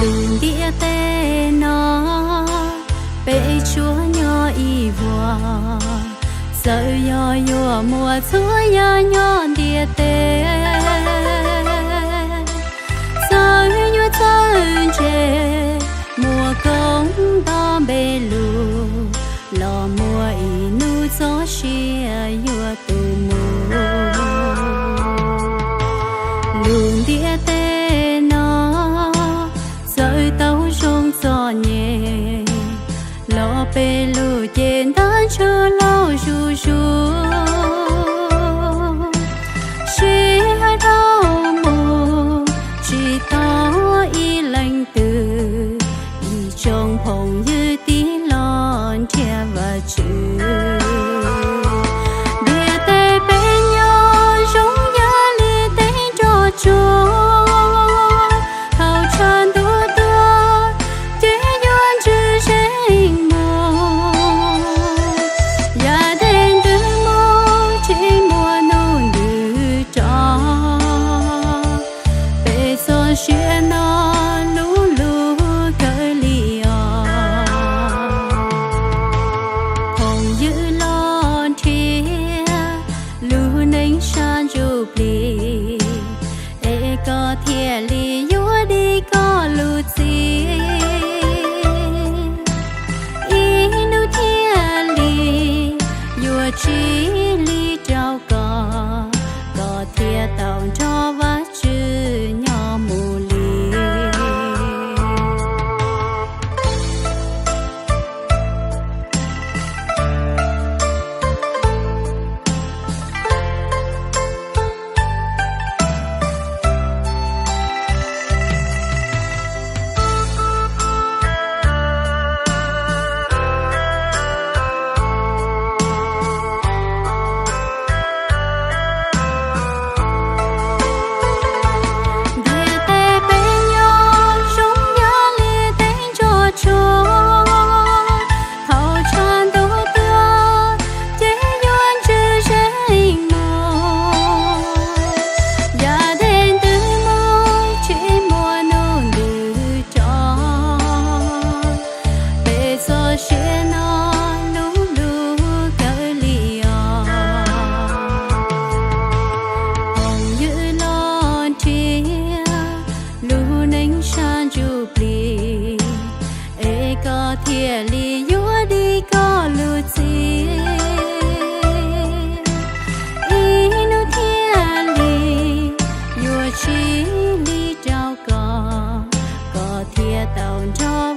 Lub ntiaj teb no peb tsuas nyob ib vuag, txawm yog yuav muaj txhua yam nyob ntiaj teb, txawm yuav txawj ntse, muaj koob nto npe lug, los muaj ib hnub txoj sia yuav tu mus. Lub ntiaj teb no txawm tau zoo txom nyem, los peb lub cev ntab ntshaw laus zuj zus, sij hawm dhau mus tsis tau ib leej twg, ib tsoom phooj ywg tig los nrhiav Vajtswv. Ntiaj teb peb nyob zoo yam li teb nroj tsuag, thaum tshav ntuj tuaj ces yuav ntsws zeeg mus. Yav deb ntws mus tsis muaj hnub ntws rov, peb txoj sia no luv lug kawg li os. Phooj ywg los nrhiav lub neej sab ntsuj plig, es koj thiaj li yuav dim koj lub txim. Ib hnub thiaj li yuav tsim li rau koj, koj thiaj tau nrog Vajtswv nyob mus li. Ntiaj teb peb nyob zoo yam li teb nroj tsuag, thaum tshav ntuj tuaj ces yuav ntsws zeeg mus. Yav deb ntws mus tsis muaj hnub ntws rov, peb txoj sia no luv lug kawg li os. Phooj ywg los nrhiav lub neej sab ntsuj plig, es koj thiaj li yuav dim koj lub txim. Ib hnub thiaj li yuav tsim li rau koj, koj thiaj tau nrog